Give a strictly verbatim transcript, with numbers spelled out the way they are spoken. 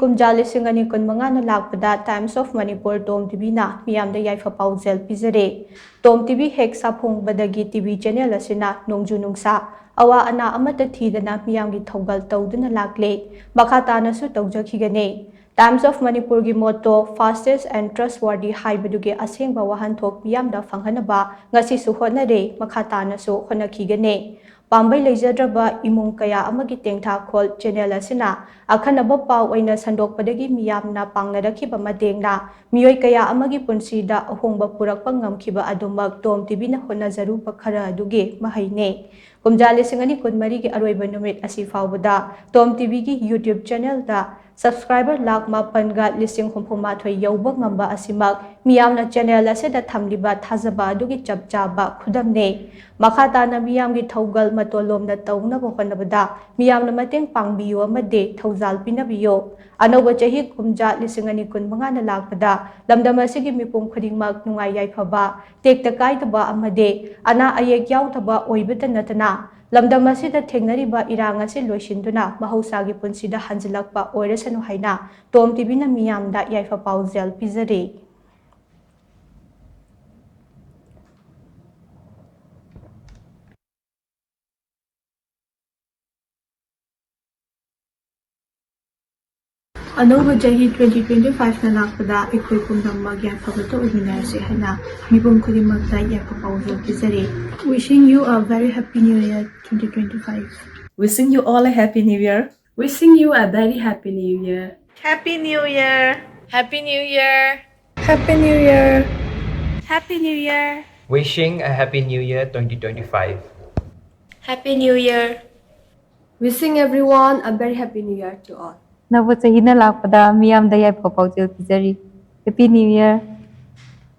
ꯀꯨꯝꯖꯥ ꯂꯤꯁꯤꯡ ꯑꯅꯤ ꯀꯨꯟꯃꯉꯥꯅ ꯂꯥꯛꯄꯗ Times of Manipur ꯇꯣꯝ ꯇꯤꯚꯤꯅ ꯃꯤꯌꯥꯝꯗ ꯌꯥꯏꯐ ꯄꯥꯎꯖꯦꯜ ꯄꯤꯖꯔꯦ꯫ ꯇꯣꯝ ꯇꯤꯚꯤ ꯍꯦꯛ ꯁꯥꯐꯣꯡꯕꯗꯒꯤ ꯇꯤꯚꯤ ꯆꯦꯅꯦꯜ ꯑꯁꯤꯅ ꯅꯣꯡꯖꯨ ꯅꯨꯡꯁꯥ, ꯑꯋꯥ ꯑꯅꯥ ꯑꯃꯠꯇ ꯊꯤꯗꯅ ꯃꯤꯌꯥꯝꯒꯤ ꯊꯧꯒꯜ ꯇꯧꯗꯨꯅ ꯂꯥꯛꯂꯦ꯫ ꯃꯈꯥ ꯇꯥꯅꯁꯨ ꯇꯧꯖꯈꯤꯒꯅꯤ꯫ Times of Manipurꯒꯤ motto Fastest and Trustworthy ꯍꯥꯏꯕꯗꯨꯒꯤ ꯑꯁꯦꯡꯕ ꯋꯥꯍꯟꯊꯣꯛ ꯃꯤꯌꯥꯝꯗ ꯐꯪꯍꯟꯅꯕ ꯉꯁꯤꯁꯨ ꯍꯣꯠꯅꯔꯦ, ꯃꯈꯥ ꯇꯥꯅꯁꯨ ꯍꯣꯠꯅꯈꯤꯒꯅꯤ꯫ ꯄꯥꯝꯕꯩ ꯂꯩꯖꯗ꯭ꯔꯕ ꯏꯃꯨꯡ ꯀꯌꯥ ꯑꯃꯒꯤ ꯇꯦꯡꯊꯥꯈꯣꯜ ꯆꯦꯅꯦꯜ ꯑꯁꯤꯅ ꯑꯈꯟꯅꯕ ꯄꯥꯎ ꯑꯣꯏꯅ ꯁꯟꯗꯣꯛꯄꯗꯒꯤ ꯃꯤꯌꯥꯝꯅ ꯄꯥꯡꯅꯔꯛꯈꯤꯕ ꯃꯇꯦꯡꯅ ꯃꯤꯑꯣꯏ ꯀꯌꯥ ꯑꯃꯒꯤ ꯄꯨꯟꯁꯤꯗ ꯑꯍꯣꯡꯕ ꯄꯨꯔꯛꯄ ꯉꯝꯈꯤꯕ ꯑꯗꯨꯃꯛ ꯇꯣꯝ ꯇꯤꯚꯤꯅ ꯍꯣꯠꯅꯖꯔꯨꯕ ꯈꯔ ꯑꯗꯨꯒꯤ ꯃꯍꯩꯅꯤ꯫ ꯀꯨꯝꯖꯥ ꯂꯤꯁꯤꯡ ꯑꯅꯤ ꯀꯨꯟꯃꯔꯤꯒꯤ ꯑꯔꯣꯏꯕ ꯅꯨꯃꯤꯠ ꯑꯁꯤ ꯐꯥꯎꯕꯗ ꯇꯣꯝ ꯇꯤꯚꯤꯒꯤ YouTube ꯆꯦꯅꯦꯜꯗ subscriber ꯂꯥꯈ ꯃꯥꯄꯟꯒ ꯂꯤꯁꯤꯡ ꯍꯨꯝꯐꯨ ꯃꯥꯊꯣꯏ ꯌꯧꯕ ꯉꯝꯕ ꯑꯁꯤꯃꯛ ꯃꯤꯌꯥꯝꯅ ꯆꯦꯅꯦꯜ ꯑꯁꯤꯗ ꯊꯝꯂꯤꯕ ꯊꯥꯖꯕ ꯑꯗꯨꯒꯤ ꯆꯞ ꯆꯥꯕ ꯈꯨꯗꯝꯅꯤ꯫ ꯃꯈꯥ ꯇꯥꯅ ꯃꯤꯌꯥꯝꯒꯤ ꯊꯧꯒꯜ ꯃꯇꯣꯟꯂꯣꯝꯗ ꯇꯧꯅꯕ ꯍꯣꯠꯅꯕꯗ ꯃꯤꯌꯥꯝꯅ ꯃꯇꯦꯡ ꯄꯥꯡꯕꯤꯌꯨ ꯑꯃꯗꯤ ꯊꯧꯖꯥꯜ ꯄꯤꯅꯕꯤꯌꯨ꯫ ꯑꯅꯧꯕ ꯆꯍꯤ ꯀꯨꯝꯖꯥ ꯂꯤꯁꯤꯡ ꯑꯅꯤ ꯀꯨꯟꯃꯉꯥꯅ ꯂꯥꯛꯄꯗ ꯂꯝꯗꯝ ꯑꯁꯤꯒꯤ ꯃꯤꯄꯨꯝ ꯈꯨꯗꯤꯡꯃꯛ ꯅꯨꯡꯉꯥꯏ ꯌꯥꯏꯐꯕ, ꯇꯦꯛꯇ ꯀꯥꯏꯗꯕ ꯑꯃꯗꯤ ꯑꯅꯥ ꯑꯌꯦꯛ ꯌꯥꯎꯗꯕ ꯑꯣꯏꯕꯇ ꯅꯠꯇꯅ ꯂꯝꯗꯝ ꯑꯁꯤꯗ ꯊꯦꯡꯅꯔꯤꯕ ꯏꯔꯥꯡ ꯑꯁꯤ ꯂꯣꯏꯁꯤꯟꯗꯨꯅ ꯃꯍꯧꯁꯥꯒꯤ ꯄꯨꯟꯁꯤꯗ ꯍꯟꯖꯤꯜꯂꯛꯄ ꯑꯣꯏꯔꯁꯅꯨ ꯍꯥꯏꯅ ꯇꯣꯝ ꯇꯤꯚꯤꯅ ꯃꯤꯌꯥꯝꯗ ꯌꯥꯏꯐ ꯄꯥꯎꯖꯦꯜ ꯄꯤꯖꯔꯤ꯫ ꯑꯅꯧꯕ ꯆꯍꯤ twenty twenty five ꯅ ꯂꯥꯛꯄꯗ ꯑꯩꯈꯣꯏ ꯄꯨꯝꯅꯃꯛ ꯌꯥꯏꯐꯕꯇ ꯑꯣꯏꯃꯤꯟꯅꯔꯁꯤ ꯍꯥꯏꯅ ꯃꯤꯄꯨꯝ ꯈꯨꯗꯤꯡꯃꯛꯇ ꯌꯥꯏꯐ ꯄꯥꯎꯖꯦꯜ ꯄꯤꯖꯔꯤ꯫ Wishing you a very happy new year twenty twenty five. Wishing you all a happy new year. Wishing you a very happy new year. Happy New Year. Happy New Year. Happy New Year. Happy New Year. Wishing a happy new year twenty twenty-five. Happy New Year. Wishing everyone a very happy new year to all. ꯅꯧꯕ ꯆꯍꯤꯅ ꯂꯥꯛꯄꯗ ꯃꯤꯌꯥꯝꯗ ꯌꯥꯏꯐ ꯄꯥꯎꯖꯦꯜ ꯄꯤꯖꯔꯤ꯫ Happy New Year.